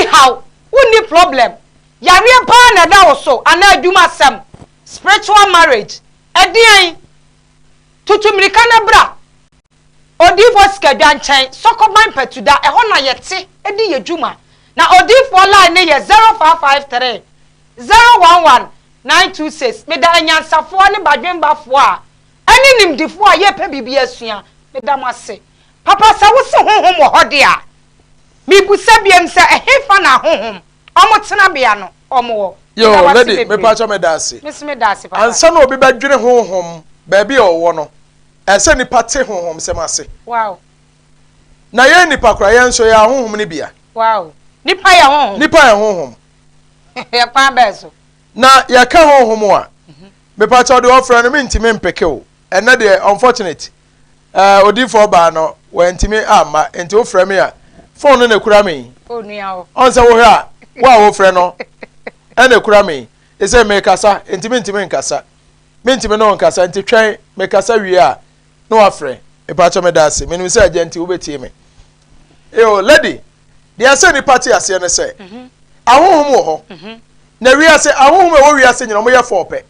Wonni haw, wonni problem, yareɛ paa na ɛda wo so anaa adwumasɛm, spiritual marriage, ɛdeɛn? Tutu mmirika na bra Odiyifoɔ Sikadwa nkyɛn, Sɔkɔban Patuda, ɛhɔ na yɛte di yɛ dwuma. Na Odiyifoɔ line no yɛ 0553 011 926. Meda anyansafoɔ ne badwembafoɔ a ɛne nimdefoɔ a yɛrepɛ biribi asua, meda mo ase. Papa, sɛ wose honhom wɔ hɔ de a, mebisa biom sɛ ɛhefa na ahonhom, wɔn tenabea no, wɔn wɔ? Yoo, Meda wo ase lady, bebree. mepakyɛw meda ase. Me nso meda ase, papa. Ansa na obi bɛdwene honhom baabi a ɔwɔ no, ɛsɛ sɛ nipa te honhomsɛm ase. Wow. Na yɛn nnipa koraa, yɛn nso yɛyɛ ahonhom no bi a. Wow. Nipa yɛ honhom. Nipa yɛ honhom. Ɛkwan bɛn so? Na yɛka honhom a, mepakyɛw deɛ ɔfrɛ no mentumi mpeke o. Ɛnnɛ deɛ unfortunate, eh, odiyifoɔ baa no wantumi amma, nti wofrɛ me a, phone no na ekura me yi. Onua o. Ɔn sɛ wohwɛ a, wo a wofrɛ no ɛna ekura me yi. Ɛsɛ mekasa, nti mentumi nkasa. Mentumi ne wo nkasa, nti twɛn mekasa wie a na wafrɛ. Mepakyɛ meda ase. Menim sɛ agya nti wobɛtie me. Yo, lady, deɛ ɛsɛ nipa te aseɛ ne sɛ, ahonhom wɔ hɔ. Na wiase, ahonhom a ɛwɔ wiase nyina wɔyɛ fɔɔ pɛ.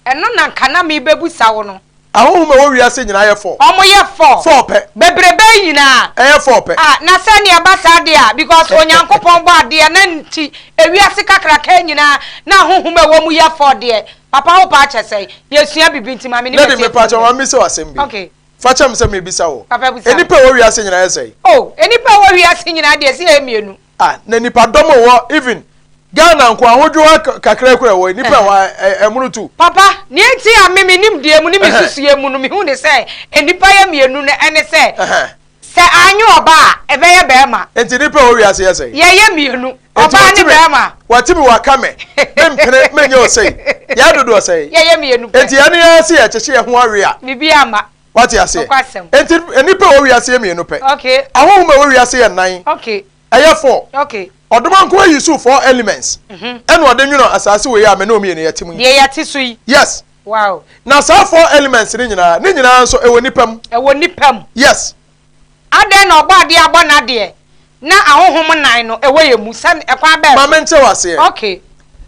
Ɛno na nka na merebɛbusa wo no. Ahonhom a ɛwɔ wiase nyinaa yɛ fɔɔ. Wɔyɛ fɔɔ. Fɔɔ pɛ. Bebrebe yi nyinaa. Ɛyɛ fɔɔ pɛ. Ah, na sɛ nea ɛba saa deɛ a, because Onyankopɔn bɔ adeɛ na nti ewiase kakraka yi nyinaa na ahonhom a ɛwɔ mu yɛ fɔɔ deɛ, papa wo paa kyɛ sɛn? Yɛsua biribi nti ma me ne Lady, m'atiefoɔ mepakyɛw ma nyinaa. memmisa wo asɛm bi. Okay. Fa kyɛ me sɛ merebisa wo. Papa bisa me. Nnipa a ɛwɔ wiase nyinaa yɛ sɛn? Oh, nnipa a ɛwɔ wiase nyinaa deɛ, sɛ yɛyɛ mmienu. Ah na nipa dɔm wɔ even Ghana nko ahodwo ha kakra kura wɔ nipa wɔ ɛmono tu. Papa, nea enti a me me nimdeɛ mu ne me nsusuiɛ mu no mehu ne sɛ nnipa yɛ mmienu no ɛne sɛ, sɛ anyɛ ɔbaa a, ɛbɛyɛ barima. Enti nnipa wɔ wiase yɛ sɛn? Yɛyɛ mmienu, ɔbaa ne barima. Watimi waka me, mempene menyɛ ɔsɛi. Yɛn dodoɔ sɛn? Yɛyɛ mmienu pɛ. Enti yɛne yɛn se yɛkyekye yɛn ho awe a. Biribi amma. Wate aseɛ? Nokwasɛm. Enti nnipa a ɛwɔ wiase yɛ mmienu pɛ. Okay. Ahonhom a ɛwɔ wiase yɛ nnan. Okay. Ɛyɛ four. Okay. Ɔdomankoma yi so four elements. Ɛna ɔde nwono asaase wei a me ne wo mmienu yɛte mu yi. Deɛ yɛte so yi. Yes. Wow. Na saa four elements no nyinaa, ne nyinaa nso ɛwɔ nnipa mu. Ɛwɔ nnipa mu. Yes. Adɛn na Ɔbɔadeɛ abɔ n'adeɛ na ahonhom nnan no ɛwɔ yɛn mu? Sɛ ɛkwan bɛn so? Ma mente wo aseɛ. Okay.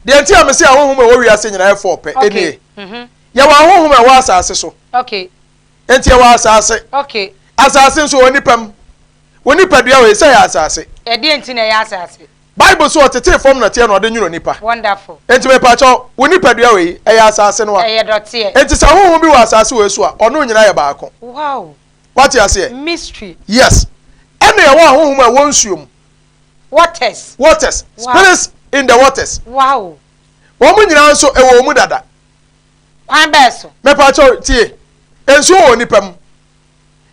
Deɛ nti a mese ahonhom a ɛwɔ wiase nyinaa yɛ four pɛ Okay. nie. Mhm. Yɛwɔ ahonhom a ɛwɔ asase so. Okay. Enti yɛwɔ asase. Okay. Asase nso wɔ nipa mu. Wo nipadua wei sɛ ɛyɛ asase. Ɛdeɛn nti na ɛyɛ asase? Bible se ɔtetee fam nɔteɛ na ɔde nwono nipa. Wonderful. Enti mepakyɛw, wo nipadua wei, ɛyɛ asase no a? Ɛyɛ dɔteɛ. Enti sɛ honhom bi wɔ asase wei so a, ɔne wo nyinaa yɛ baako. Wow. Wate aseɛ? Mystery. Yes. Ɛna yɛwɔ ahonhom a ɛwɔ nsuo mu. Waters. Waters. Wow. Spirits in the waters. Wow. Wɔn nyinaa nso ɛwɔ wɔn mu dada. Kwan bɛɛ so? Mepakyɛw, tie. Nsuo wɔ onipa mu.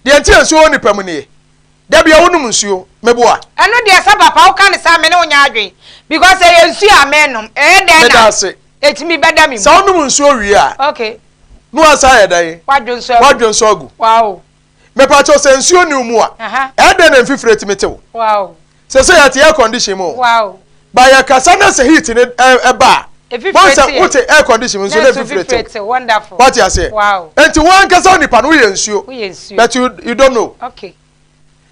Deɛ nti a nsuo wɔ nipa mu nie. Da bia wonom nsuo, meboa? Ɛno deɛ sɛ papa woka no saa me ne wo nyɛ adwen because ɛyɛ nsuo a menom ɛyɛ dɛn Meda na ase. ɛtumi bɛda me mu. Sɛ wonom nsuo wie a, Okay. na wasan ayɛ dɛn? Wadwo nso agu. Wadwo nso agu. Wow. Mepakyɛw sɛ nsuo nni wo mu a, Aha. ɛyɛ dɛn na mfifire tumi te wo? Wow. Sɛsɛ yɛte air condition mu o. Wow. Ba yɛkasa na sɛ heat no ɛba a, Efifire wɔn te sɛ yɛ. wote air condition mu nso na efifire te wo. Wonderful. Wate aseɛ? Wow. Enti wo ankasa wo nipa no woyɛ nsuo. Woyɛ nsuo. But you, you don't know. Okay.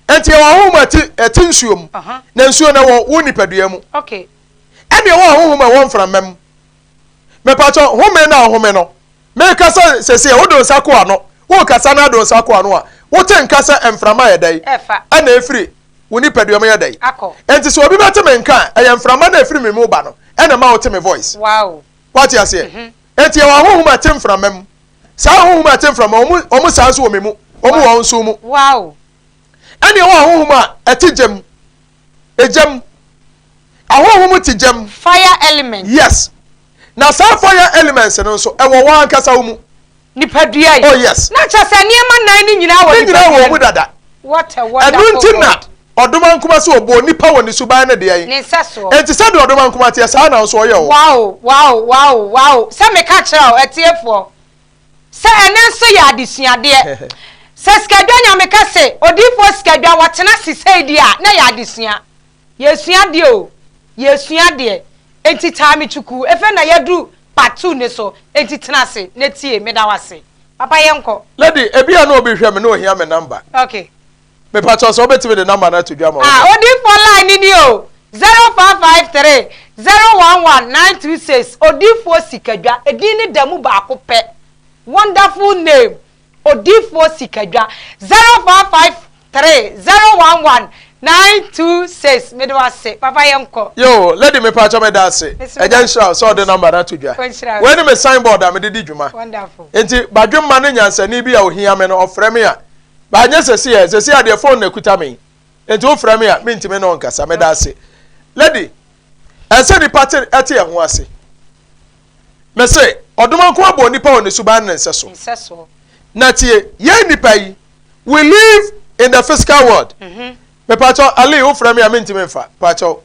Enti yɛwɔ ahonhom a ɛte ɛte nsuo mu. Uh -huh. Na nsuo no ɛwɔ wo nipadua mu. Okay. Ɛna ɛwɔ ahonhom a ɛwɔ mframa mu. Mepakyɛ home na ahome no. Mekasa sɛsɛ wode nsa kɔ ano. Wokasa na ade nsa kɔ ano a, wote nka sɛ mframa yɛ dɛn? Ɛfa. Ɛna efiri wo nipadua mu yɛ dɛn? Akɔ. Enti sɛ obi bɛte me nka a, ɛyɛ mframa no a ɛfiri me mu ba no ɛna ɛma wote me voice. Wow. Wate aseɛ? Enti yɛwɔ ahonhom a ɛte mframa mu. Saa ahonhom a ɛte mframa mu, wɔn, wɔn saa nso wɔ me mu. Wɔn wɔ wo nso mu. Wow. Ɛna yɛwɔ ahonhom a ɛte gya mu. Egya mu. Ahonhom te gya mu. Fire element. Yes. Na saa fire elements no nso, ɛwɔ wɔn ankasa wo mu. Nipadua yi. Oh yes. Na kyerɛ sɛ nneɛma nnan no nyinaa wɔ Ne nyinaa nipadua wɔ no mu dada. What a Ɛno wonderful nti na God. Ɔdomankoma sɛ ɔbɔɔ nipa wɔ ne suban ne deɛn. Ne nsɛsoɔ. Enti sɛdeɛ Ɔdomankoma teɛ saa na nso ɔyɛ o. Wow wow wow wow sɛ meka kyerɛ wo atiefoɔ sɛ ɛnɛ nso yɛ adesuadeɛ sɛ sikadwa nyame ka se odiyifoɔ sikadwa wɔtena ase sei deɛ a na ɛyɛ adesua yɛsua adeɛ o yɛsua adeɛ enti taa me kyukuu efe na yɛadu part 2 ne so enti tena ase na tie meda wo ase papa yɛnkɔ. Lady, ebia na obi hwɛ me na ohia me number. Okay. Mepakyɛw sɛ wobɛtumi de number no ato dwa ma Ah, wo. odiyifoɔ line no ni o, 0553. 0553 011 926 Odiyifoɔ Sikadwa, edin no da mu baako pɛ. Wonderful name, Odiyifoɔ Sikadwa. 0553 011 926 Mede wo ase, papa yɛnkɔ. Yoo lady mepakyɛw meda ase. Mese Agya meda nhyira wo sɛ ɔde number no ato dwa. Ɔnhyira wo Wei ne nso. me sign board a mede di dwuma. Wonderful. Nti badwemma ne nyansani bi a ohia me no ɔfrɛ me a, but anyɛ sɛsi ɛ, sɛsi a deɛ phone na ɛkuta me yi. Nti wofrɛ me a mentumi ne wo nkasa. Meda ase. Lady, ɛsɛ nipa te ɛte yɛn ho ase. Mese ɔdomankoma bɔɔ nipa wɔ ne suban ne ne nsɛso. Nsɛsoɔ. Na tie, yɛn nipa yi, we live in the physical world. Mepakyɛw, Ali, wofrɛ me a mentumi mfa, pakyɛw.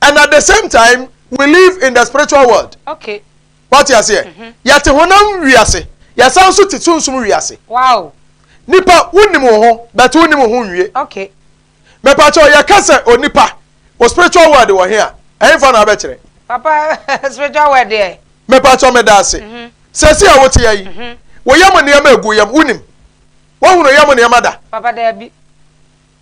And at the same time, we live in the spiritual world. Okay. Wate aseɛ? Yɛte honam wiase, yɛsan nso te sunsum wiase. Wow. Nipa, wonim wo ho, but wonnim wo ho nwie. Okay. Mepakyɛw, yɛka sɛ onipa, wo spiritual world wɔ he a, ɛhefa na wobɛkyerɛ? Papa, spiritual world deɛ. Mepakyɛw, meda ase. Seesei a wote ha yi, wo yam nneɛma egu wo yam, wonim? Woahunu yam nneɛma da? Papa, daabi.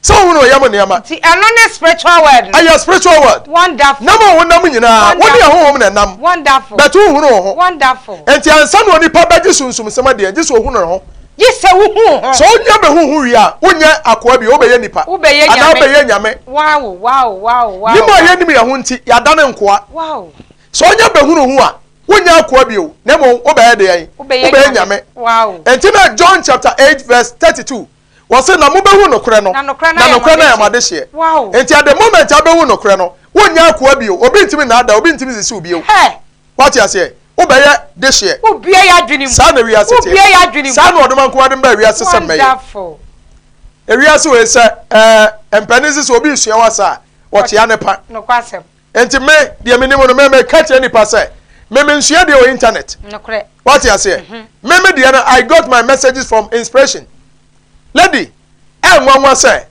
Sɛ wohunu yam nneɛma. Nti ɛno ne spiritual world no. Ɛyɛ spiritual world. Wonderful. Nam a wonam nyinaa, wo ne ahonhom na ɛnam. Wonderful. But wonhunu wo ho. Wonderful. Nti ansa na onipa bɛgye sunsumsɛm adi, gye sɛ ohunu ne ho. Gye sɛ wohu wo ho. Sɛ wonya bɛhu wo ho wie a, wonyɛ akoa bio, wobɛyɛ nipa. Wobɛyɛ Anaa nyame. wobɛyɛ nyame. Wow, wow, wow, wow. Nim a yɛnnim yɛn ho nti, yɛadane nkoa. Wow. Sɛ wonya bɛhunu wo ho a, wonyɛ akoa bio, na mmom wobɛyɛ deɛn? Wobɛyɛ nyame. Wow. Nti na John chapter 8 verse 32, wɔse na mobɛhu nokorɛ no, Na nokorɛ no na ayɛ mo nokorɛ no ayɛ mo adehyeɛ. adehyeɛ. Wow. Nti at the moment a wobɛhu nokorɛ no, wonyɛ akoa bio, obi ntumi nnaadaa wo, obi ntumi nsisi wo bio. Hɛ! Woate aseɛ? Wobɛyɛ dehyeɛ. Wobue y'adwene mu. Saa na wiase teɛ. Wobue y'adwene mu. Saa na ɔdomankoma de mbaa wiase sɛ mmɛyɛ. Wonderful. Ewiase wei sɛ ɛɛ mpanin sɛ sɛ obi resua wasa a, wɔkyea ne pa. Nokwasɛm. Nti me, deɛ menim no, me meka kyerɛ nipa sɛ, me mensua deɛ wɔ internet. Nokorɛ. Wate aseɛ? Me me deɛ no, I got my messages from inspiration. Lady, ɛnwanwa sɛ,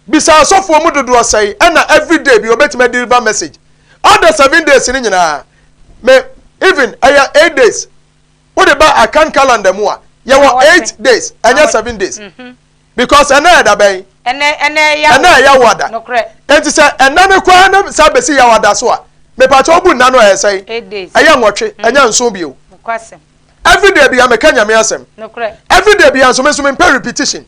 bisa asɔfoɔ mu dodoɔ sɛe ɛna everyday bi obetumi deliver message. All the 7 days no nyinaa, me even ɛyɛ 8 days. Wode ba Akan calendar mu a, yɛwɔ 8 days, ɛnyɛ 7 days. Because ɛnɛ yɛ da bɛn? Ɛnɛ ɛnɛ yɛ Ɛnɛ yɛ Yawoada. Nokorɛ. Enti sɛ ɛnɛ no koraa ne sa bɛsi Yawoada so a, mepakyɛ wobu nna no ɛyɛ sɛn? 8 days. Ɛyɛ 8, ɛnyɛ 7 bio. Nokwasɛm. Everyday bia meka Nyame asɛm. Nokorɛ. Everyday bia nso me nso mempɛ repetition.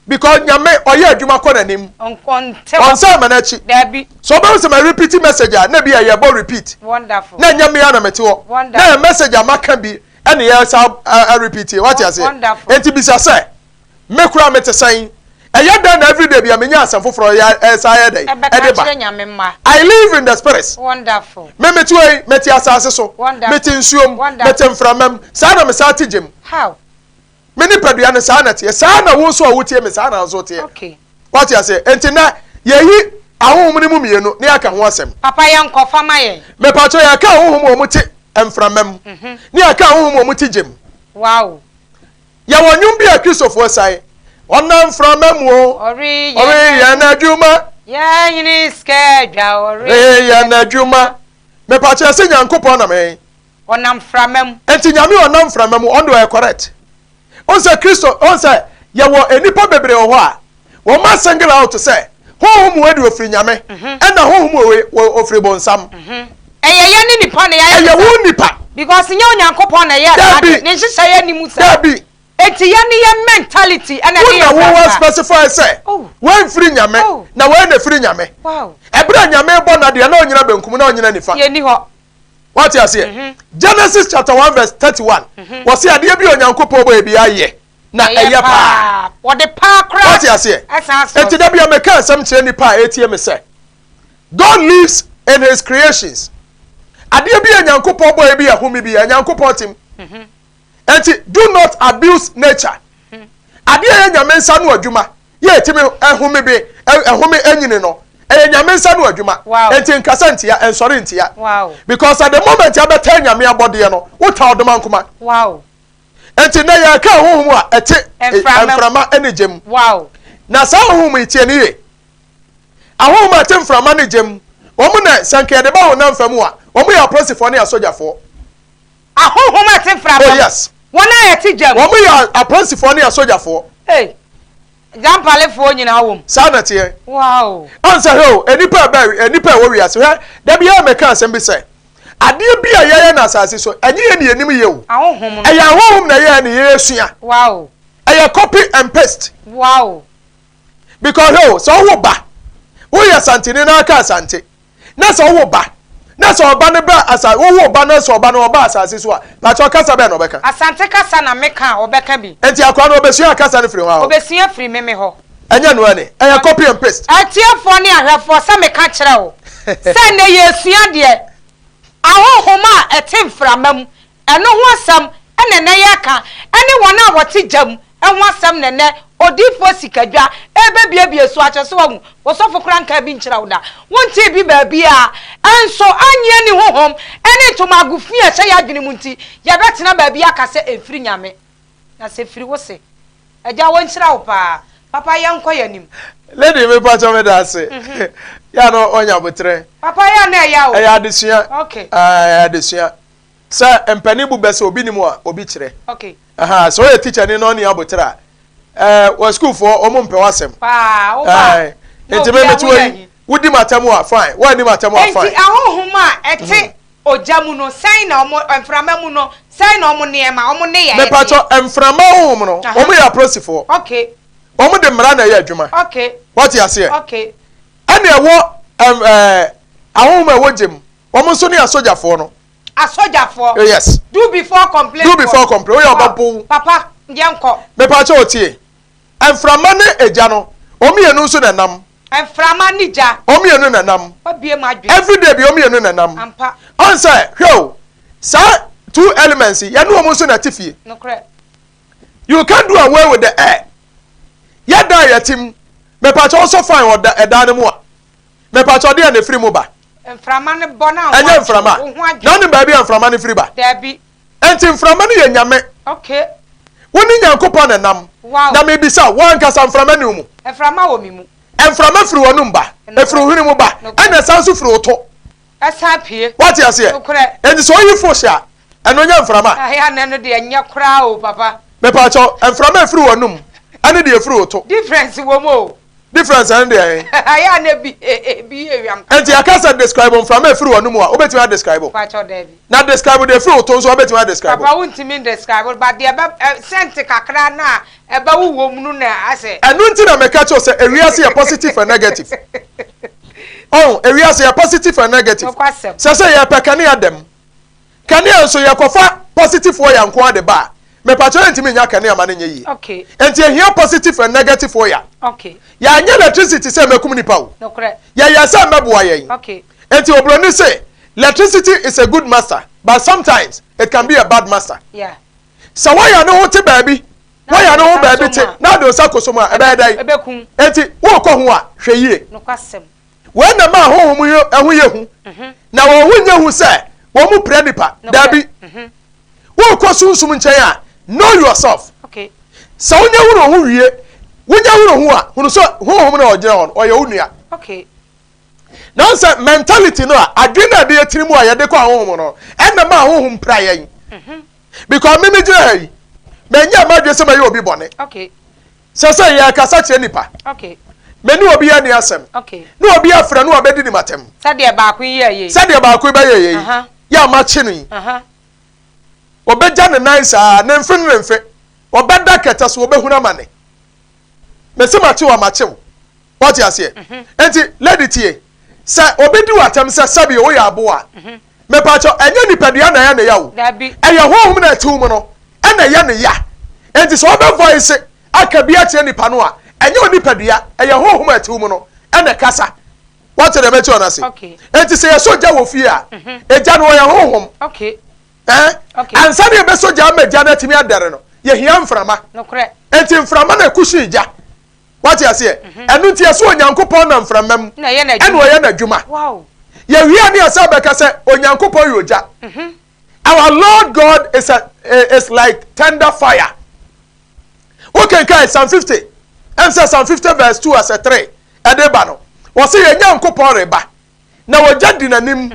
Because Nyame ɔyɛ adwuma kɔ n'anim. Ɔnte hɔ. Ɔnsan ma n'akyi. Daabi. So ɔbɛhu sɛ ma repeat message a na bi a yɛbɔ repeat. Wonderful. Na nyɛ mmea na mete hɔ. Wonderful. Na yɛ message a maka bi ɛne yɛ sa a repeat. Wate aseɛ? Wonderful. Enti bisa sɛ me koraa mete sɛn? Ɛyɛ dɛn na everyday bia menya asɛm foforɔ yɛ ɛsa yɛ dɛn? Ɛbɛka Ɛde ba. kyerɛ Nyame mma. I live in the spirit. Wonderful. Me mete hɔ yi, mete asase so. Wonderful. Mete nsuom. Wonderful. Mete mframa mu. Saa na me saa te gyem. How? Me nipadua no saa na teɛ. Saa na wo nso a wotie me saa na nso teɛ. Okay. Wate aseɛ? Enti na yɛyi ahonhom no mu mmienu na yɛaka ho asɛm. Papa yɛn nkɔ fa ma yɛn. Mepakyɛ yɛka ahonhom a wɔte mframa mu ne yɛka ahonhom a wɔte gyem. Wow. Yɛwɔ nnwom bi a Kristofoɔ sae. Ɔnam mframa mu o. Ɔreyɛ Ɔreyɛ n'adwuma. Yɛnyini sika adwa ɔreyɛ. Reyɛ n'adwuma. Mepakyɛ sɛ Nyankopɔn nam he. Ɔnam mframa mu. Enti Nyame a ɔnam mframa mu, ɔno deɛ ɔyɛ correct. Wohu sɛ Kristo, wohu sɛ yɛwɔ nnipa bebree wɔ hɔ a, wɔn a single out sɛ, honhom wei deɛ ofiri Nyame, ɛna honhom wei ofiri bonsam. Ɛyɛ yɛn ne nipa na yɛayɛ Ɛyɛ saa. wo nipa. Because nyɛ Onyankopɔn na ɛyɛɛ saa Dabi. de. Ne nhyehyɛeɛ nni mu saa. Dabi. Enti yɛn ne yɛn mentality ɛna Wo ɛde na yɛn wowɔ saa. specify sɛ, Oh. wei mfiri Nyame, Oh. na wei na ɛfiri Nyame. Wow. Ɛberɛ a Nyame bɔ n'adeɛ, na ɔnyina benkum, na ɔnyina nifa. Yɛnni hɔ. Wate aseɛ? Genesis chapter 1 verse 31. Wɔse adeɛ bi a Onyankopɔn bɔ ebi ayɛ na ɛyɛ paa. Wɔde paa koraa. Wate aseɛ? Ɛsan so. Enti da bi a meka asɛm kyerɛ nipa a ɛtie me sɛ, God lives in his creations. Adeɛ bi a Nyankopɔn bɔ ebi ɛhome bi a Nyankopɔn tim. Enti do not abuse nature. Adeɛ a ɛyɛ Nyame nsa no adwuma yɛ ɛtumi ɛhome bi ɛhome ɛnyini no ɛyɛ Nyame nsa no adwuma. Wow. Enti nkasa ntia ɛnsɔre ntia. Wow. Because at the moment abɛtɛ Nyame abɔdeɛ no wota ɔdoma nkoma. Wow. Enti na yɛka honhom a ɛte Mframa mu. mframa ne gyem. Wow. Na saa honhom yi tie ne yie. Ahonhom a ɛte mframa ne gyem, wɔn na sɛ nka yɛde ba honam fam a, wɔn yɛ apolisifoɔ ne asogyafoɔ. Ahonhom a ɛte mframa Oh mu. yes. Wɔn a ɛte gyam. Wɔn yɛ apolisifoɔ ne asogyafoɔ. Hey. Dampalefoɔ nyinaa wɔ mu. Saa na ɛteɛ. Wow. Ɔn sɛ hwɛ o, nnipa a ɛbɛ, nnipa a ɛwɔ wiase, hwɛ, da biara mɛka asɛm bi sɛ, adeɛ bi a yɛyɛ no asase so, ɛnyɛ yɛn na yɛnim yɛ o. Ahonhom no. Ɛyɛ ahonhom na ɛyɛ na yɛresua. Wow. Ɛyɛ copy and paste. Wow. Because hwɛ o, sɛ ɔwo ba, woyɛ Asanteni na aka Asante, na sɛ ɔwo ba, na sɛ ɔba no ba asa, wowo ba na sɛ ɔba no ɔba asase so a, pakyɛ kasa bɛn na ɔbɛka? Asante kasa na meka a, ɔbɛka bi. Nti akwadaa no ɔbɛsua kasa no firi hɔ a? Ɔbɛsua firi me me hɔ. Ɛnyɛ noa ni, ɛyɛ copy and paste. Atiefoɔ ne ahwɛfoɔ, sɛ meka kyerɛ wo sɛ nnɛ yɛresua deɛ ahonhom a ɛte mframa mu Ɛno ho asɛm na ɛnnɛ yɛreka, ɛne wɔn a wɔte gya mu ho asɛm na ɛnnɛ Odiyifoɔ Sikadwa rebebiebie so akyerɛ. So woahu? Wo sɔfo koraa nkaa bi nkyerɛ wo da. Wontee bi baabiara. Nso annye anni honhom ne ntomago fi a ɛhyɛ yɛn adwene mu nti, yɛbɛtena baabi aka sɛ ɛmfiri Nyame. Na sɛ ɛfiri wo se. Agya wɔnhyira wo paa. Papa yɛnkɔ yɛn anim. Lady me pakyɛ me da ase. Yɛ a na ɔnya aboterɛ. Papa yɛ a na ɛya o. Ɛyɛ adesua. Okay. Ɛyɛ adesua. Sɛ mpanin bu bɛ sɛ obi nim a obi kyerɛ. Okay. Aha, sɛ ɔyɛ teacher ni na ɔni aboterɛ a, ɛɛ wɔ sukuufoɔ wɔn mpɛ w'asɛm. Paa, wo ba. Nti me mete wɔ yi, wodi m'atɛm a fine, woanni m'atɛm a fine. Nti ahonhom a ɛte ogya mu no, sɛn na wɔn, mframa mu no, sɛn na wɔn nneɛma, wɔn nneyɛɛ teɛ? Mepatwɔ, mframa honhom no, wɔn yɛ apolisifoɔ. Okay. Wɔn de mmara na ɛyɛ adwuma. Okay. Wate aseɛ? Okay. Ɛna ɛwɔ ɛm ɛɛ ahonhom a ɛwɔ gya mu, wɔn nso ne asogyafoɔ no. Asogyafoɔ. Yes. Do before complain. Do before complain. Woyɛ ɔbɛ bo. Papa, yɛn kɔ. Mepatwɔ otie. Mframa ne egya no, wɔn mmienu nso na ɛnam. Mframa ne gya. Wɔn mmienu na ɛnam. Wabue m'adwene. Everyday bi wɔn mmienu na ɛnam. Ampa. Ɔn sɛ, hwɛ o, saa two elements yi, yɛne wɔn nso na ɛte fie. Nokorɛ. You can't do away with the air. Yɛ dan a yɛte mu, mepatwɔ wosɔ fan wɔ ɛdan no mu a, mepatwɔ deɛ na efiri mu ba? Mframa no bɔ na Ɛnyɛ mframa. wo ho adwo. Na wonim baabi a mframa no firi ba? Daabi. Enti mframa no yɛ Nyame. Okay. Wo ne Nyankopɔn na ɛnam. Wow. Na mebisa wo, wo ankasa mframa nni wo mu? Mframa wɔ me mu. Mframa firi w'anom ba, ɛfiri wo hwene mu ba, ɛna ɛsan nso firi wo to. Ɛsan pue. Woate aseɛ? Nokorɛ. Enti sɛ ɔyi fohye a, ɛno nyɛ mframa? Ɛyɛ a na ɛno deɛ ɛnyɛ koraa o papa. Mepaakyɛw, mframa a ɛfiri w'anom ɛne deɛ ɛfiri wo to. Difference wɔ mu o. Difference ɛne deɛ ɛhe? Ɛyɛ a na ebi ebi yɛ hwam kakra. Enti yɛka sɛ describe mframa a ɛfiri w'anom a, wobɛtumi adescribe? Mepaakyɛw daabi. Na describe deɛ ɛfiri wo to nso wobɛtumi adescribe? Papa wontumi ndescribe but deɛ ɛbɛ scent kakra no a Ɛba wo wɔ mu no na asɛ. Ɛno nti na meka kyerɛ wo sɛ ewiase yɛ positive and negative. Ɔho, ewiase yɛ positive and negative. Nokwasɛm. Sɛ sɛ yɛpɛ kanea dɛm. Kanea nso yɛkɔfa positive wire nko ara de ba a, mepakyɛw yɛntumi nnya kanea ma no nyɛ yie. Okay. Enti ehia positive and negative wire. Okay. Yɛanyɛ electricity sɛ mmɛkum nipa o. Nokorɛ. Yɛyɛɛ sɛ mmɛboa yɛn. Okay. Enti obroni se, electricity is a good master, but sometimes it can be a bad master. Yeah. Sɛ waya ne ho te baabi, waya ne ho baabi te na ade nsa kɔ so mu a, ɛbɛyɛ dɛn? Enti worekɔ ho a, hwɛ yie. Wei na ɛma ahonhom yi ho yɛ hu, na wɔn ho nyɛ hu sɛ wɔn mu pira nipa. Dabi. Worekɔ sunsum nkyɛn a, know yourself. Sɛ wonya hunu ho wie, wonya hunu ho a, hunu sɛ honhom na ɔgyina hɔ no, ɔyɛ wo nua. Nansɛ mentality no a adwene no a ɛde yɛ tiri mu a yɛde kɔ ahonhom no ɛna ma ahonhom pira yɛn. Mhm. Because me megyina ha yi, manyɛ m'adwene sɛ mɛyɛ obi bɔne. Sɛ sɛ yɛkasa kyerɛ nipa, me ne obi ani asɛm, na obi afrɛ no abɛdi ne matam. Sɛdeɛ baako yi yɛ yei. Sɛdeɛ baako yi bɛyɛ yei. Yɛ a makye no yi. Ɔbɛgya ne nan saa, ne mfe ne ne mfe. Ɔbɛda kɛtɛ so, ɔbɛhunu amane. Mese makye wo a makye wo. Wate aseɛ? Enti lady tie, sɛ obi di w'atɛm sɛ sɛbi woyɛ aboa a, mepaakyɛw ɛnyɛ nipadua na ɛyɛ ne ya o. Ɛyɛ honhom na ɛte wo mu no ɛna ɛyɛ ne ya. Enti sɛ ɔbɛ voice aka bi akyerɛ nipa no a, ɛnyɛ onipadua, ɛyɛ honhom a ɛte wo mu no ɛna ɛkasa. Wate deɛ mɛkyerɛ no ase? Enti sɛ yɛsɔ gya wɔ fie a, egya no ɔyɛ honhom. Eh? Ansa na yɛbɛsɔ gya ama gya no atumi adɛre no, yɛhia mframa. Enti mframa na ɛkuhyee gya. Wate aseɛ? Mhm. Ɛno nti ɛsɛ Onyankopɔn nam mframa mu ɛna ɔyɛ n'adwuma. Yɛwie a ne yɛsɛ bɛka sɛ Onyankopɔn yɛ ogya. Mhm. Our Lord God is, a, is like tender fire. Wokenkan Psalm 50, ɛm sɛ Psalm 50 verse 2 asɛ 3 ɛde ba no, wɔsɛ yɛn Nyankopɔn reba. na ogya di n'anim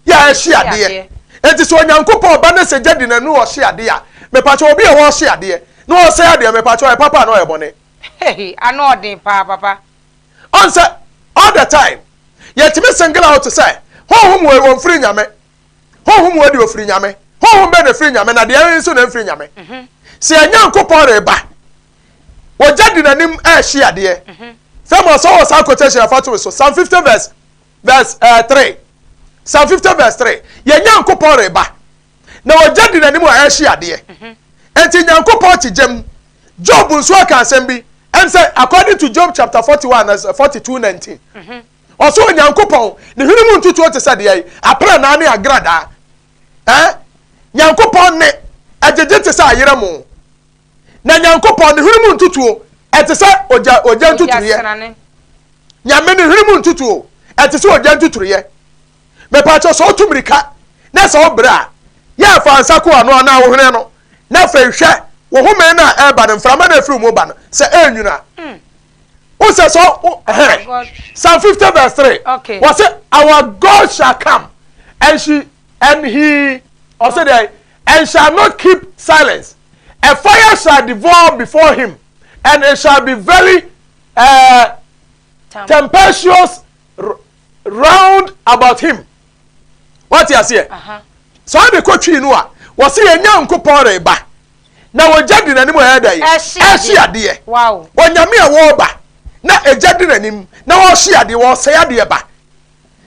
yɛ a ɛhye adeɛ. Enti sɛ Onyankopɔn ba na sɛ gya di n'anim na ɔhye adeɛ a, mepakyɛ obi a ɔhye adeɛ na ɔsɛe adeɛ, mepakyɛ ɔyɛ papa anaa ɔyɛ bɔne? Hey, ano ɔden paa papa. Ɔn sɛ all the time yɛtumi single out sɛ honhom wei ɔmfiri Nyame, honhom wei deɛ ɔfiri Nyame, honhom bɛn na ɛfiri Nyame na deɛ nso na ɛmfiri Nyame. Sɛ yɛn Nyankopɔn reba, ogya di n'anim ɛrehye adeɛ. Fam ɔsɛ wɔ saa quotation afa to so, Psalm 50 verse verse uh, 3. Psalm 50 verse 3. Yɛn Nyankopɔn reba, na ogya di n'anim a ɛrehye adeɛ. Enti Nyankopɔn te gya mu. Job nso aka asɛm bi, ɛm sɛ according to Job chapter 41 42 19. Ɔsɛ Onyankopɔn ne hwene mu ntutuo te sɛ deɛ yi, aprannaa ne agradaa. Eh? Nyankopɔn ne ɛgyegye te sɛ ayerɛmo. Na Nyankopɔn ne hwene mu ntutuo ɛte sɛ ogya ogya ntuturuiɛ. Nyame ne hwene mu ntutuo ɛte sɛ ogya ntuturuiɛ. Mepaakyɛw sɛ wotu mmirika na sɛ wobrɛ a, yɛ fa nsa ko ano anaa wo hwene ano na afei hwɛ wo home no a ɛreba no, mframa no a ɛfiri wo mu ba no, sɛ ɛrenwunu a. Wo sɛ sɛ ɛhɛn. Psalm 50 verse 3. Okay. Wɔse our God shall come and she and he ɔse deɛ and shall not keep silence. A fire shall devour before him and it shall be very uh, tempestuous round about him. Wate aseɛ? Sɛ ɔde kɔ twii no a, wɔse yɛn Nyankopɔn reba, na ogya di n'anim a ɛyɛ dɛn? Ɛhye adeɛ. Onyame a wɔreba na egya di n'anim na wɔhye adeɛ, wɔsɛe adeɛ ba.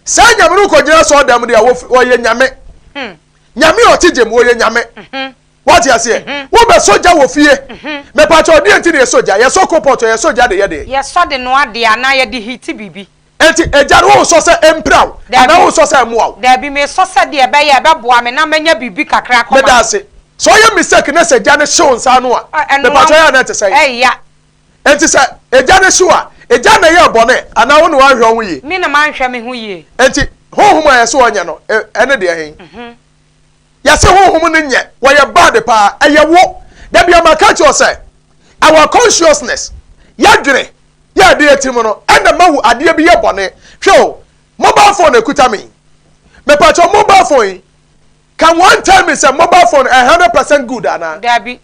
Saa nyame no kɔgyina sɔɔdan mu deɛ wɔyɛ nyame. Hmm. Nyame a ɔte gyem wɔyɛ nyame. Mhm. Wate aseɛ? Mhm. Wobɛsɔ gya wɔ fie. Mhm. Mepatwa ɔdeɛ nti na yɛsɔ gya. Yɛsɔ kopɔt, yɛsɔ gya de yɛ deɛ. Yɛsɔ de noa deɛ anaa yɛde hiti biribi. Enti Agya no, wosɔ sɛ ɛmpira wo Dabi. anaa wosɔ sɛ ɛmmoa wo? Dabi, mesɔ sɛ deɛ ɛbɛyɛ a ɛbɛboa me na manya biribi kakra akɔ Meda m'ano. ase. Sɛ ɔyɛ mistake na sɛ gya no hye wo nsa ano a, Ɛ, ɛnoa mepakyɛ ɛyɛ a na ɛte sɛn? Ɛya. Enti sɛ egya no hye wo a, egya na ɛyɛɛ bɔne anaa wo na woanhwɛ wo ho yie? Me na manhwɛ me ho yie. Enti honhom a yɛse ɔnyɛ no, ɛ, ɛne deɛ he? Yɛse honhom no nyɛ, wɔyɛ bad paa, ɛyɛ wo. Da bia maka akyerɛ wo sɛ, our consciousness, yɛadwene, yɛ ɛde yɛ tirim no, ɛna ma wo adeɛ bi yɛ bɔne. Hwɛ o, mobile phone ekuta me yi. Mepakyɛw mobile phone yi, can one tell me sɛ mobile phone ɛyɛ 100% good anaa? Dabi,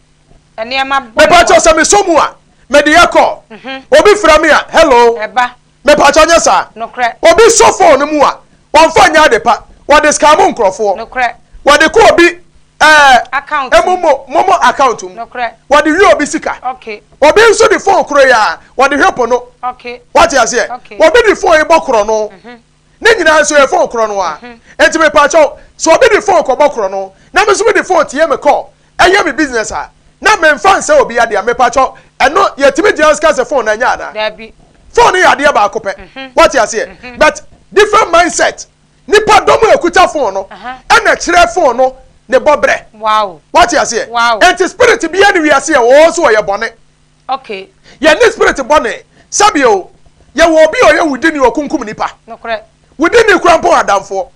nneɛma bɔne wɔ. Mepakyɛw sɛ mesɔ mu a, mede yɛ call. Obi frɛ me a, hello. Ɛba. Mepakyɛw nyɛ saa. Nokorɛ. Obi sɔ phone no mu a, wɔnfa nyɛ ade pa. Wɔde scam nkorɔfoɔ. Nokorɛ. Wɔde kɔ obi ɛɛ. Account mu. Momo momo account mu. Nokorɛ. Wɔde wie obi sika. Okay. Obi nso de phone koro yi ara, wɔde hwɛ pono. Okay. Wate aseɛ? Okay. Obi de phone yi bɔ korɔno. Ne nyinaa nso yɛ phone korɔ no ara. Enti mepakyɛw, sɛ obi de phone kɔbɔ korɔno, na me nso mede phone tie me call, ɛyɛ me business a, na memfa nsɛ obi adeɛ a, mepakyɛw, ɛno yɛtumi gyina so ka sɛ phone no ɛnyɛ anaa? Dabi. Phone no yɛ adeɛ baako pɛ. Wate aseɛ? But different mindset. Nipa dɔm a ɛkuta phone no ɛna ɛkyerɛ phone no ne bɔbrɛ. Wow. Wate aseɛ? Wow. Enti spirit biara ne wiase a wɔwɔ nso wɔyɛ bɔne. Okay. Yɛne spirit bɔne. Sɛbi o, yɛwɔ obi a ɔyɛ wudini ɔkunkum nipa. Nokorɛ. Wudini kura mpo adamfoɔ.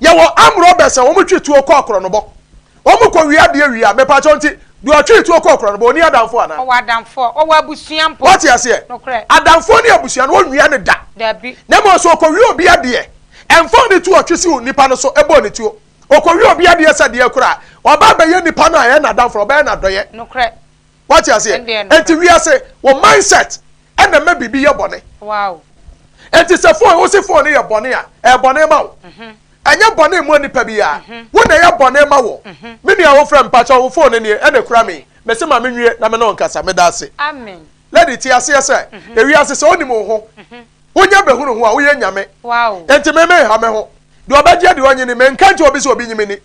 Yɛwɔ arm robbers a wɔn twi tuo kɔ akorɔnobɔ. Wɔn kɔ wia adeɛ wie a, mepakyɛw nti, deɛ ɔtwi tuo kɔ akorɔnobɔ, ɔni adamfoɔ anaa? Ɔwɔ adamfoɔ, ɔwɔ abusua mpo. Wate aseɛ? Nokorɛ. Adamfoɔ ne abusua no, wɔnwia no da. Dabi. Na mmom sɛ ɔkɔwia obi adeɛ, ɛmfa ne tuo a ɔtwe si nipa no so bɔ ne tuo. Ɔkɔwia obi adeɛ sɛ deɛ koraa a, ɔba abɛyɛ nipa no a ɛyɛ n'adamfo no, ɔbɛyɛ no adɔeɛ. Nokorɛ. Wate aseɛ? Ɛndeɛ nokorɛ. Enti wiase, wo mindset ɛna ɛma biribi yɛ bɔne. Wow. Enti sɛ phone, wose phone no yɛ bɔne a, ɛyɛ bɔne ma wo. Ɛnyɛ bɔne mma nipa biara. Wo na ɛyɛ bɔne ma wo. Me nua wofrɛ me, mpakyɛw wo phone no nie, ɛna ekura me yi. Mese ma menwie na me ne wo nkasa. Meda ase. Amen. Lady, te aseɛ sɛ, ewiase sɛ wonim wo ho, wonya bɛhunu ho a, woyɛ nyame. Wow. Enti me menha me ho. Deɛ ɔbɛgye deɛ ɔnye ni, menka nkyerɛ obi sɛ obi nye me ni.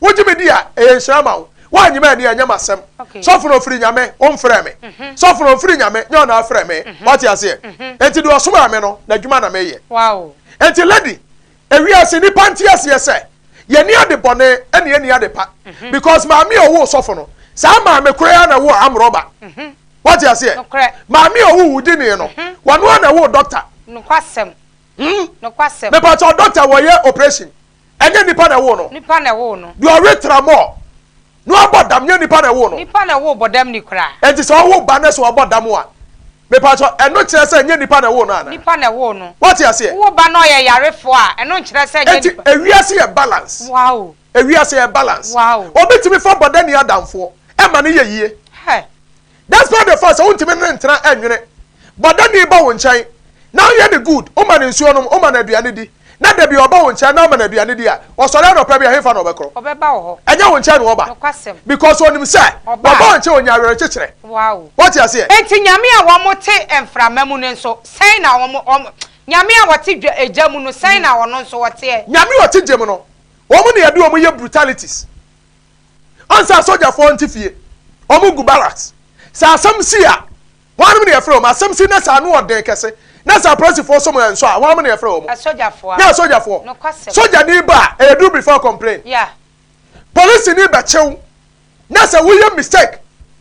Wogye me di a, ɛyɛ nhyira ma wo. Woannye me anni a, ɛnyɛ m'asɛm. Sɔfo no ɔfiri Nyame, womfrɛɛ me. Sɔfo no ɔmfiri Nyame, nyɛ ɔna afrɛ me. Woate aseɛ? Enti deɛ ɔsomaa me no, n'adwuma na meyɛ. Enti lady, ewiase nnipa nte aseɛ sɛ, yɛnni ade bɔne ɛna yɛnni ade pa. Because maame a ɔwoo sɔfo no, saa maame koro yi ara na ɛwoo amrɔba. Woate aseɛ? Maame a ɔwoo wudini no, ɔno ara na ɛwoo doctor. Nokwasɛm. Nokwasɛm. Mepakyɛw, doctor wɔyɛ operation. Ɛnyɛ nipa na ɛwoo no. Nipa na ɛwoo no. Deɛ ɔwe tramɔɔ na wabɔ dam, nyɛ nipa na ɛwoo no. Nipa na ɛwoo bɔdamni koraa. Enti sɛ ɔwo ba na sɛ wabɔ dam a, mepakyɛw, ɛno kyerɛ sɛ ɛnyɛ nipa na ɛwoo no anaa? Nipa na ɛwoo no. Woate aseɛ? Wowo ba na ɔyɛ yarefoɔ a, ɛno nkyerɛ sɛ ɛnyɛ Enti nipa. ewiase yɛ balance. Wow. Ewiase yɛ balance. Wow. Obi tumi fa bɔdamni adamfoɔ, ɛma no yɛ yie. Hɛ. Despite the fact sɛ wontumi ne no ntena ɛnwene, bɔdani ba wo nkyɛn na woyɛ no good, woma no nsuo nom, woma no aduane di, na da bi ɔba wo nkyɛn na woma no aduane di a, ɔsɔre anɔpa bi a hefa na ɔbɛkorɔ? Ɔbɛba wo hɔ. Ɛnyɛ wo nkyɛn na ɔba. Nokwasɛm. Because ɔnim sɛ Ɔba ɔba a. wo nkyɛn ɔnya awerɛkyekyerɛ. Wow. Wote aseɛ? Enti nyame a wɔn te mframa mu no nso, sɛn na wɔn, wɔn, nyame a wɔte dwa, egya mu no, sɛn na ɔno nso ɔteɛ? Nyame a ɔte gya mu no, wɔn na yɛde wɔn yɛ brutalities. Ɔn sɛ asogyafoɔ nte fie, wɔn gu barracks. Sɛ asɛm si a, hwannom na yɛfrɛ wɔn? Asɛm si na sɛ ano ɔden kɛse, na sɛ apolisifoɔ som ɛnsɔ a, hwannom na yɛfrɛ wɔn? Asogyafoɔ a. Nyɛ asogyafoɔ. Nokwasɛm. Sogyani ba a, ɛyɛ do before complain. Yeah. Polisini bɛkye wo, na sɛ woyɛ mistake,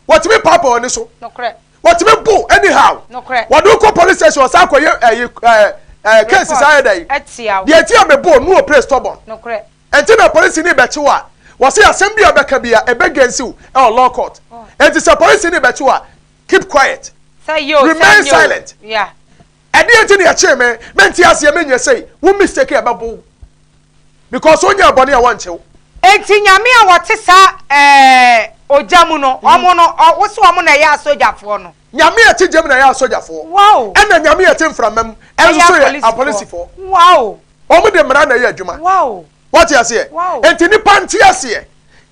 wɔtumi paapa w'ani so. Nokorɛ. Wɔtumi bo anyhow. Nokorɛ. Wɔde wo kɔ police station, wɔsan akɔyɛ ɛyi ɛɛ ɛɛ case saa yɛ dɛ. Report atia wo. Deɛ nti a mebo no wɔ place stubborn. Nokorɛ. Ɛnti na polisini bɛkye wo a, wɔse asɛm bi a wobɛka bia ɛbɛ gainsi wo ɛwɔ law court. Ɛnti sɛ polisini bɛkye wo a, keep quiet. Sɛ yɛ o, sɛ Remain nyɛ o. silent. Yeah. Ɛdeɛn nti na yɛkyee me? Mente aseɛ, menyɛ sei. Wo mistake a ɛbɛbo wo. Because wonyɛɛ bɔne a wɔnkye wo. Enti nyame a wɔte saa ɛɛ ogya mu no, wɔn no, ɔ, wose wɔn na ɛyɛ asogyafoɔ no? Nyame a ɛte gya mu na ɛyɛ asogyafoɔ. Wow! Ɛna nyame a ɛte mframa mu Ɛyɛ nso so yɛ apolisifoɔ. apolisifoɔ. Wow! Wɔn de mmara na ɛyɛ adwuma. Wow! Woate aseɛ? Wow! Enti nnipa nte aseɛ.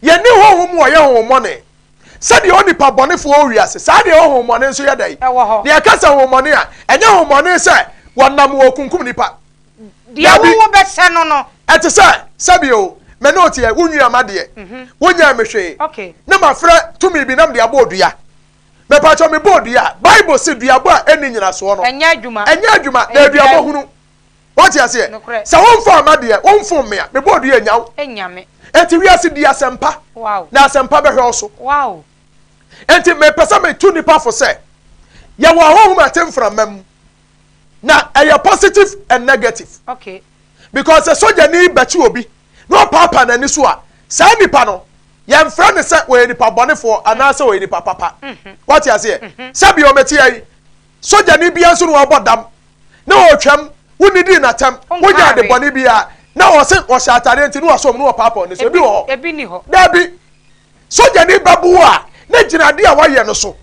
Yɛnni honhom mu a ɔyɛ honhommɔne. Sɛdeɛ onipa bɔnefoɔ wɔ wiase, saa deɛ honhommɔne nso yɛ dɛn? Ɛwɔ hɔ. Na yɛka sɛ honhommɔne a, ɛnyɛ honhommɔne sɛ wɔnam wɔrekunkum nnipa. Deɛ Dabi. wo wobɛhyɛ no no. Ɛte sɛ, sɛbi o, me ne wo teɛ, wonwia m'adeɛ, wonyɛɛ me hwee, Okay. na mafrɛ tumi bi na mede abɔ odua. Mepakyɛw, mebɔ odua a, Bible se duabɔ a ɛnni nyinasoɔ no, Ɛnyɛ adwuma. ɛnyɛ adwuma, na Ɛyɛ aduabɔ dua. hunu. Woate aseɛ? Nokorɛ. Sɛ womfaa m'adeɛ, womfom me a, mebɔ dua nnya wo. Nnya me. Enti wiase di asɛmpa, Wow. na asɛmpa bɛhwɛ wo so. Wow. Enti mepɛ sɛ metu nnipa fo sɛ, yɛwɔ ahonhom a ɛte mframa mu, na ɛyɛ positive and negative. Okay. Because sɛ sogyani bɛkye obi na ɔpaapaa n'ani so a, saa nipa no, yɛmfrɛ no sɛ ɔyɛ nipa bɔnefoɔ anaasɛ ɔyɛ nipa papa. Woate aseɛ? Sɛbi ɔmɛte yi, sogyani biara nso na wabɔ dam na ɔretwam, wonnidii no atɛm, wonyɛ ade bɔne biara, na ɔse ɔhyɛ atadeɛ nti na wasɔ mu na wɔpaapaa ne so. Ebi wɔ hɔ? Ebi ni hɔ. Dabi. Sogyani bɛbo wo a, na gyina adeɛ a wayɛ no so.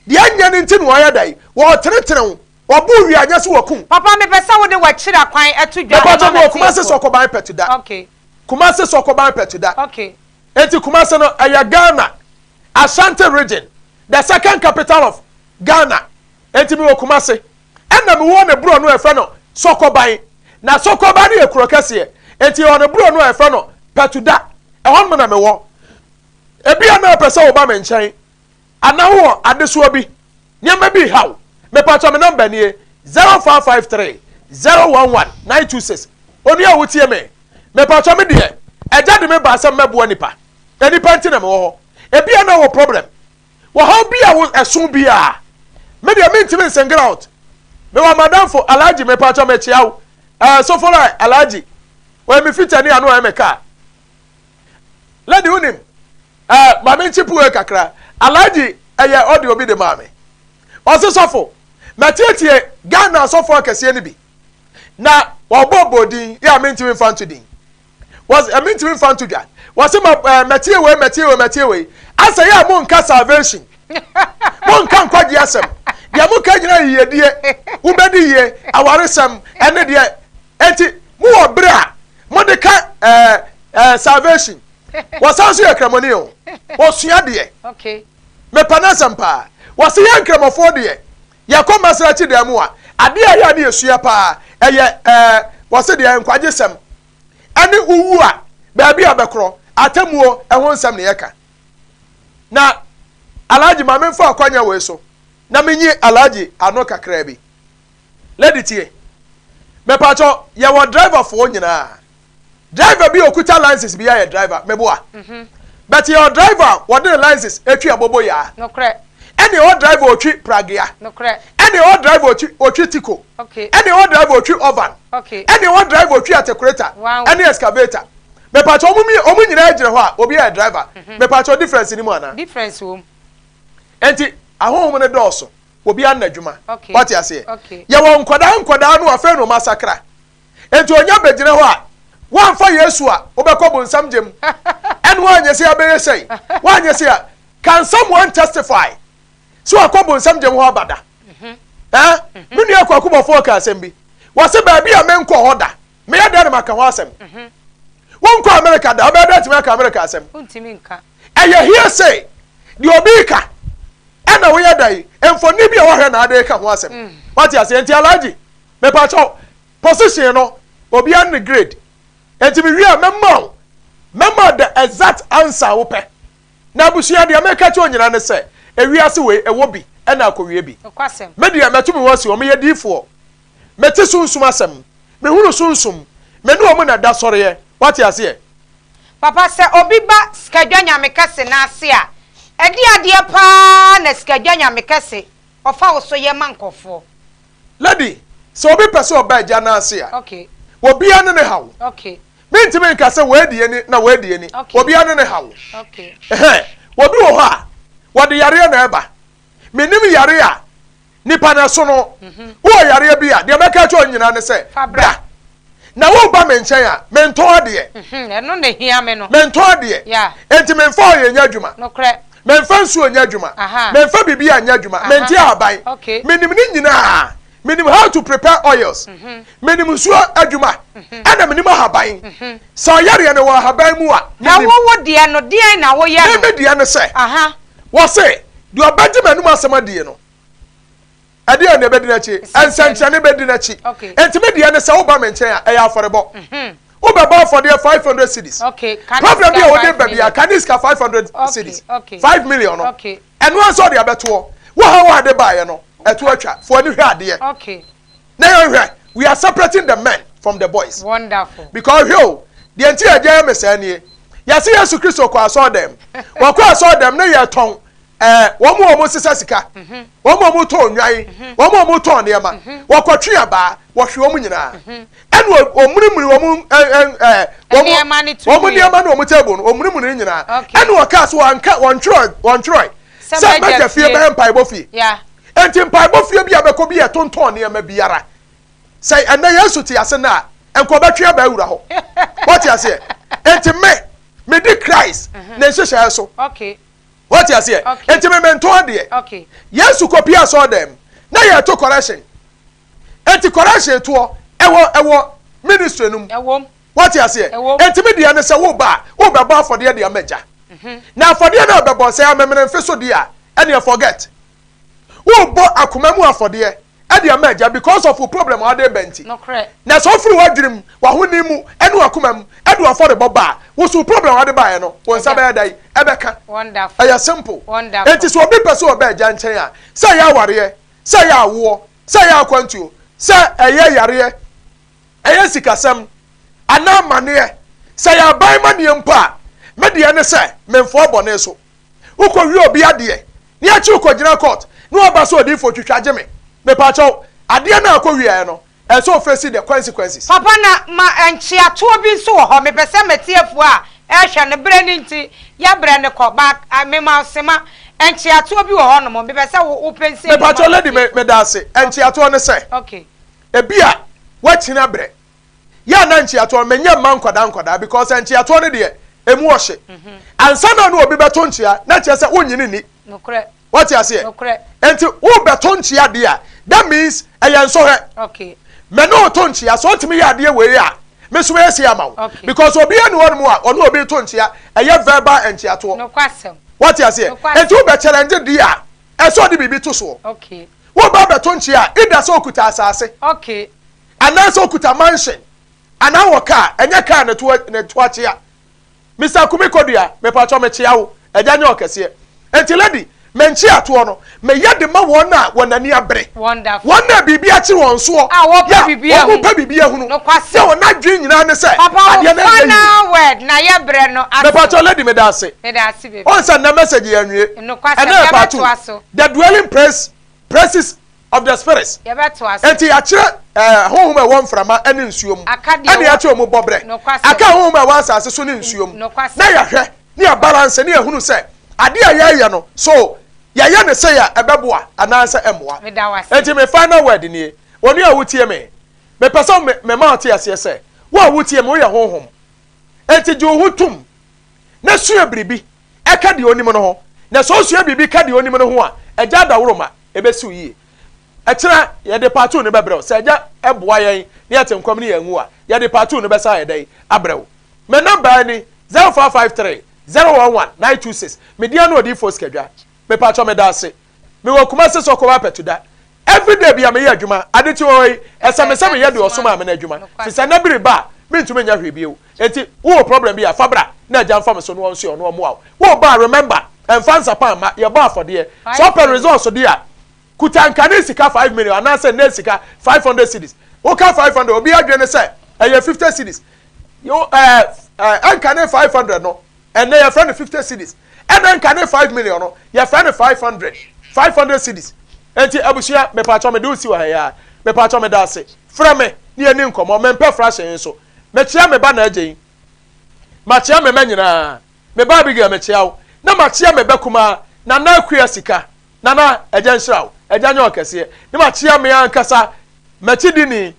Deɛ anyɛ no nti na ɔyɛ dɛn? Wɔretenetene wo. Wɔbo wo wie a, nyɛ sɛ wɔku wo. Papa, mepɛ sɛ wode w'akyiri akwan to dwa Mepatɔ ma mewɔ Kumasi m'atiefoɔ. Sɔkɔban Pɛtuda. Okay. Kumasi Sɔkɔban Pɛtuda. Okay. Enti Kumasi no, ɛyɛ Ghana, Ashanti region, the second capital of Ghana. Enti mewɔ Kumasi. Ɛna mewɔ ne borɔno a yɛfrɛ no Sɔkɔban. Na Sɔkɔban no yɛ kuro kɛseɛ. Enti yɛwɔ ne borɔno a yɛfrɛ no Pɛtuda. Ɛhɔnom na mewɔ. Ebia na wopɛ sɛ woba me nkyɛn anaa wowɔ adesoa bi, nneɛma bi reha wo. Mepakyɛ me nɔmba nie, 0553 011 926. Onua a wotie me, mepakyɛ me deɛ, Agya de me baa sɛ mmɛboa nnipa. Nnipa nti na mewɔ hɔ. Ebia na wowɔ problem. Wɔhaw bi a wo ɛso biara. Me deɛ mentumi nsingle out. Mewɔ madamfo Alhaji mepakyɛ mekyea wo. Ɛɛ Sofolai Alhaji. Ɔyɛ me fitani ano ɔyɛ me kaa. Lady wonim ɛɛ ma me nkye pue kakra. Alhaji ɛyɛ audio bi de maa me. Ɔse sɔfo matietie Ghana asɔfo akɛseɛ no bi na wɔbɔ bɔ din yɛ a mentumi mfa nto din. Wɔs eh, mentumi mfa nto dwa. Wɔse ma eh, mɛtie wei, mɛtie wei, mɛtie wei. Asɛ yɛ a monka salvation. Monka nkwagye asɛm. Deɛ moka nyina yiyedie, wobɛdi yie, awaresɛm, ɛne deɛ. Enti, mowɔ berɛ a mode ka eh, eh, salvation. Wɔsan nso yɛ kramoni o. Wɔsua deɛ. Okay. Mepɛ n'asɛm paa. Wɔse yɛn nkramofoɔ deɛ, yɛkɔ Masrachi dan mu a, adeɛ a ɛyɛ a ne yɛsua paa, ɛyɛ eh, wɔse deɛ nkwagyesɛm. Ɛne wowu a, baabi a bɛkorɔ, atemmuo ho nsɛm na yɛka. Na Alhaji ma memfa akwanya wei so na menyi Alhaji ano kakraa bi. Lady tie, mepakyɛw yɛwɔ driver foɔ nyinaa. Driver bi a okuta license bi yɛ driver, meboa. But yɛwɔ driver a wɔde ne license etwi aboboyaa. Nokorɛ. Ɛne ɛwɔ driver otwi pragea. Nokorɛ. Ɛne ɛwɔ driver otwi otwi tiko. Okay. Ɛne ɛwɔ driver otwi oven. Okay. Ɛne ɛwɔ driver otwi articulator. Wow. Ɛne excavator. Mepakyɛ wɔn mi wɔn nyinaa gyina hɔ a obi yɛ driver. Mepakyɛ difference ni mu anaa? Difference wɔ mu. Enti ahonhom no dɔɔso. Obi anna adwuma. Okay. Wate aseɛ? Okay. Yɛwɔ nkwadaa nkwadaa no afei na wɔn asakra. Enti onya bɛgyina hɔ a, woamfa Yesu a, wobɛkɔ bonsam gyem. Ɛne woanyɛ sei a bɛyɛ sei. Woanyɛ sei a, can someone testify? Sɛ wakɔ bonsam gyam hɔ aba da? Ɛɛ, me nua Kwaku Bɔfoɔ ka asɛm bi. Wɔse baabi a menkɔɔ hɔ da, meyɛ dɛn na maka hɔ asɛm? Wonkɔɔ Amerika da, wobɛyɛ dɛn atumi aka Amerika asɛm? Ɛyɛ hearsay. Deɛ obi reka ɛna woyɛ dɛn? Mfoni bi a woahwɛ na ade reka ho asɛm. Wate aseɛ? Nti Alhaji, mepakyɛw, position no, obiara ne ne grade. Nti mewie a, mɛma wo, mɛma wo the exact answer a wopɛ. Na abusua, deɛ meka kyerɛ wo nyinaa ne sɛ, ewiase wei, ɛwɔ bi ɛna akɔwie bi. Me deɛ, matu me ho asi hɔ, meyɛ diyifoɔ. Mete sunsum asɛm, mehunu sunsum, me ne wɔn na ɛda sɔreɛ. Woate aseɛ? Papa, sɛ obi ba Sikadwa Nyame Kɛse no ase a, ɛdeɛ adeɛ paa na Sikadwa Nyame Kɛse ɔfa wo so yɛ ma nkorɔfoɔ? Lady, sɛ obi pɛ sɛ ɔba Agya no ase a, obiara ne ne haw. Mentumi nka sɛ wei deɛ ni na wei deɛ ni. Obiara ne ne haw. Ɛhɛn, obi wɔ hɔ a, wɔde yareɛ na ɛba. Menim yare a nipa no ɛso no. Wowɔ yareɛ bi a, deɛ mɛka akyerɛ wo nyinaa ne sɛ, bra. Na woreba me nkyɛn a, mentɔn adeɛ. Ɛno na ɛhia me no. Mentɔn adeɛ. Enti memfa ɔyɛ nyɛ adwuma. Memfa nsuo nyɛ adwuma. Memfa biribiara nyɛ adwuma. Mente ahaban. Menim ne nyinaa. Menim how to prepare oils. Menim nsuo adwuma. Ɛna menim ahaban. Sɛ ɔyareɛ no wɔ ahaban mu a, menim. Na wo wo deɛ no, deɛn na woyɛ no? Me me deɛ ne sɛ, wɔse, deɛ ɔbɛgye m'anom asɛm adie no, ɛdeɛn na ɛbɛdi n'akyi? Nsɛnkyerɛnne bɛdi n'akyi. Enti me deɛ ne sɛ woba me nkyɛn a, ɛyɛ afɔrebɔ. Wobɛbɔ afɔdeɛ 500 cedis. Problem bi a wode ba biara, kane sika 500 cedis, 5 million no, ɛno ara nso ɔde abɛtoɔ. Wo haw a de baeɛ no, ɛto atwa. Fa w'ani hwɛ adeɛ. Na yɛnhwɛ, we are separating the men from the boys. Wonderful. Because hwɛ o, deɛ nti a agya yɛ me saa nie. Yɛse Yesu Kristo kɔ asɔɔdɛm. Wɔkɔ asɔɔdɛm ne yɛtɔn ɛɛ wɔn a wɔn sesa sika, wɔn a wɔn tɔn nnwan, wɔn a wɔn tɔn nneɛma. Wɔkɔtwe abaa, wɔhwe wɔn nyinaa. Ɛna wɔmunimuni wɔn ɛɛ ɛɛ wɔn wɔn nneɛma ne wɔn table no, wɔmunimuni ne nyinaa. Ɛna wɔkaa so wɔnka wɔntwerɛ wɔntwerɛ sɛ mɛgya fie bɛyɛ mpaebɔ fie. Enti mpaebɔ fie bi a bɛkɔ bi a ɛtontɔn nneɛma biara. Sɛ ɛnɛ Yesu te ase nnɛ a, nka ɔbɛtwe aba awura hɔ. Wote aseɛ? Enti me, medi Christ ne nhyehyɛɛ so. Wote aseɛ? Enti me mentɔn adeɛ. Yesu kɔpie asɔɔdan mu, na yɛreto correction. Enti correction toɔ ɛwɔ ɛwɔ ministry no mu. Wote aseɛ? Enti me deɛ ne sɛ woba a, wobɛbɔ afɔdeɛ de ama Agya. Na afɔdeɛ no a wobɛbɔ, sɛ amemenemfe so deɛ a, ɛneɛ forget. Worebɔ akoma mu afɔdeɛ de ama Agya because of wo problem a wode reba nti. Na sɛ wofiri w'adwene mu, w'ahonim mu, ne w'akoma mu de w'afɔrebɔ ba a, wo so wo problem a wode baeɛ no, wo nsa bɛyɛ dɛn? Ɛbɛka. Ɛyɛ simple. Enti sɛ obi pɛ sɛ ɔba Agya nkyɛn a, sɛ ɛyɛ awareɛ, sɛ ɛyɛ awoɔ, sɛ ɛyɛ akwantuo, sɛ ɛyɛ yareɛ, ɛyɛ sikasɛm, anaa amaneɛ, sɛ ɛyɛ aban maneɛ mpo a, me deɛ ne sɛ memfoa bɔne so. Wokɔwie obi adeɛ ne akyi wokɔgyina court ne waba sɛ odiyifoɔ twitwa gye me. Mepakyɛw, adeɛ no a wokɔwieɛ no, ɛsɛ sɛ wo face the consequences. Papa na ma nkyeatoɔ bi nso wɔ hɔ mepɛ sɛ matiefoɔ a ɛrehwɛ no berɛ no nti yɛbrɛ no kɔ but mema wo sema nkyeatoɔ bi wɔ hɔ nom mepɛ sɛ wo pɛnsɛn mu ma Mepakyɛw lady me meda ase. Nkyeatoɔ ne sɛ, Okay. ebia woakyini abrɛ Yɛ a na nkyeatoɔ no menyɛ mma nkwadaa nkwadaa because nkyeatoɔ no deɛ emu ɔhye. Ansa na ne obi bɛto nkyea na kyerɛ sɛ wonyini nni. Wate aseɛ? Nti wobɛto nkyea deɛ a that means ɛyɛ nsɔhwɛ. Mɛ ne woto nkyea sɛ wotumi yɛ adeɛ wei a me nso mɛyɛ sei ama wo because obiara ni hɔnom a ɔne obi to nkyea ɛyɛ verbal nkyeatoɔ. Wate aseɛ? Nti wobɛ challenge deɛ a ɛsɛ ɔde biribi to soɔ. Woba bɛto nkyea a either sɛ okuta asase. Anaasɛ okuta mansion anaa wɔ car, ɛnyɛ car na ɛto na ɛto akyea. Mister Kumi Kodua, mepakyɛw mekyea wo, Agya nyɛ ɔkɛseɛ. Enti lady, me nkyeatoɔ no, meyɛ de ma wɔn a wɔn ani abere. Wonderful. Wɔn a biribi akyere wɔn soɔ, A wɔpɛ yɛ a biribi ahunu. wɔpɛ biribi ahunu, Nokwasɛm. yɛ wɔn adwene nyinaa ne sɛ Papa, wo adeɛ no ɛnyɛ yie. final word na yɛbrɛ no aso. Mepakyɛw lady meda ase. Meda ase bebree. Wohu sɛ nnɛ message yi anwie. Nokwasɛm, Ɛnnɛ yɛ part two. yɛbɛtoa so. The dwelling place, places of the spirits. Yɛbɛtoa so. Enti yɛakyerɛ eh, honhom a ɛwɔ mframa ne nsuo mu, Aka deɛ ɛne ɛwɔ- yɛakyerɛ wɔn bɔberɛ. Nokwasɛm. Aka honhom a ɛwɔ asase so ne nsuo mu. Nokwasɛm. Na yɛahwɛ, ne yɛabalanse, ne yɛahunu sɛ adeɛ a yɛreyɛ no, so yɛyɛ no sei a ɛbɛboa anaasɛ ɛmmoa. Meda wo ase. Enti me final word nie, Onua a wotie me, mepɛ sɛ me, mema wote aseɛ sɛ, wo a wotie me, woyɛ honhom. Enti gye wo ho tom na sua biribi ka deɛ onim no ho. Na sɛ osua biribi ka deɛ onim no ho a, Agya adaworoma, ɛbɛsi wo yie. Ɛkyena yɛde part no bɛbrɛ wo. Sɛ Agya boa yɛn na yɛte nkɔm ne yɛanwu a, yɛde part no bɛsan ayɛ dɛn abrɛ wo. Me number ni, 0553 011 926. Me din ne Odiyifoɔ Sikadwa. Mepakyɛw meda ase. Mewɔ Kumasi Sɔkɔba Apɛtuda. Everyday bia meyɛ adwuma. Ade kye wɔ hɔ yi, ɛsɛ me sɛ meyɛ deɛ ɔsomaa me no adwuma. Firi sɛ nna bi reba a, mentumi nyɛ hwee bio. Enti wowɔ problem bi a, fa bra na Agya mfa me so na ɔnsoɛ wo na ɔmmoa wo. Woreba a, remember, ɛmfa nsapan mma, yɛbɔ afɔdeɛ. Sɛ wopɛ results deɛ a, kuta nkane sika 5 million anaasɛ nnɛ sika 500 cedis. Woka 500, obi adwene ne sɛ ɛyɛ 50 cedis. Yo, ɛɛ, ɛɛ, ɛnkane 500 no, ɛnnɛ yɛfrɛ no 50 cedis. Ɛna nkane 5 million no, yɛfrɛ no 500, 500 cedis. Enti abusua, mepatwɔ mede wo si wɔ ha yi a, mepatwɔ meda ase. Frɛ me ne yɛni nkɔmmɔ, mempɛ frahyɛ nso. Mekyea me ba na agye yi. Makyea me mma nyinaa. Me ba Abigail mekyea wo. Na makyea me ba kumaa, Nana Akua Sika. Nana, Agya nhyira wo. Agya nyɛ ɔkɛseɛ. Ne makyea me ankasa m'akyidini,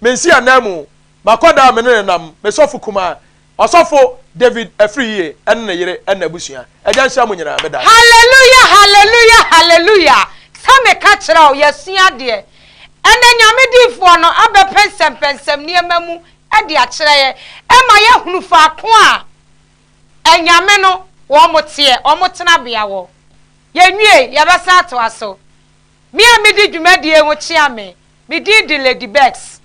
me nsiananmu, m'akwadaa a me ne no nam, me sɔfo kumaa, Ɔsɔfo David Afriyie ne ne yere ne n'abusua. Agya nhyira mo nyinaa. Meda ase. Hallelujah hallelujah hallelujah sɛ meka kyerɛ wo yɛasua adeɛ ɛnɛ Nyame diifoɔ no abɛpɛnsɛmpɛnsɛm nneɛma mu de akyerɛ yɛ ɛma yɛahunu faako a anyame no wɔn teɛ wɔn tenabea wɔ yɛnwie yɛbɛsan atoa so me a medi dwumadie ho kyea me me din de Lady Bex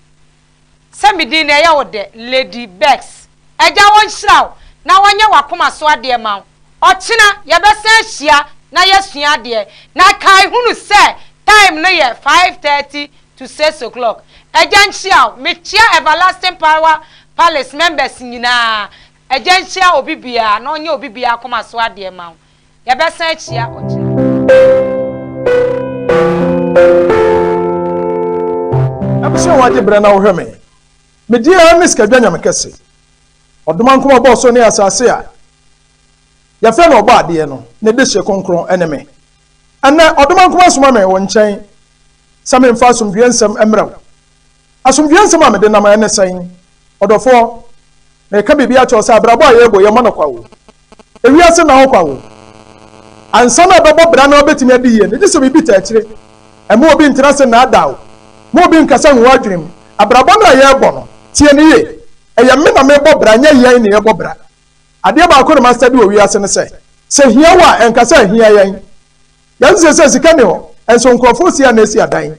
Sɛ me din no ɛyɛ wo dɛ Lady Bex. Agya ɔnhyira wo na ɔnyɛ w'akoma so adeɛ ma wo. Ɔkyena yɛbɛsan ahyia na yɛasua adeɛ. Na kae hunu sɛ time no yɛ 5:30 to 6 o'clock. Agya nhyia wo. Mekyia Everlasting Power Palace members nyinaa. Agya nhyia obi biara na ɔnyɛ obi biara akoma so adeɛ ma wo. Yɛbɛsan akyia ɔkyena. Abusua wagye brɛ na wohwɛ me. Me din ara ne Sikadwa Nyame Kɛse. Ɔdomankoma ɔbɔɔ soro ne asase a yɛfrɛ no Ɔbɔadeɛ no, ne dehye kronkron ne me. Ɛnnɛ, Ɔdomankoma asoma me wo nkyɛn sɛ memfa asomdwoeɛ nsɛm mmrɛ wo. Asomdwoeɛ nsɛm a mede nam ne sɛn? Ɔdɔfoɔ, mereka biribi akyerɛ wo sɛ abrabɔ a yɛrebɔ yi, ɛmmɔ no kwa o. Ewiase nna hɔ kwa o. Ansa na ɛbɛbɔ bra na wobɛtumi adi yie no, gye sɛ biribi taa akyire. Mma obi ntena ase nnaadaa wo. Mma obi nkasa ngu w'adwene mu. Abrabɔ no a yɛrebɔ no, tie no yie. Ɛyɛ me na merebɔ bra, nyɛ yɛn na yɛrebɔ bra. Adeɛ baako na mastadi wɔ wiase ne sɛ, sɛ hia wo a, ɛnka sɛ ahia yɛn. Yɛn nso seesei sika nni hɔ, nso nkurɔfoɔ si a na ɛsi adan.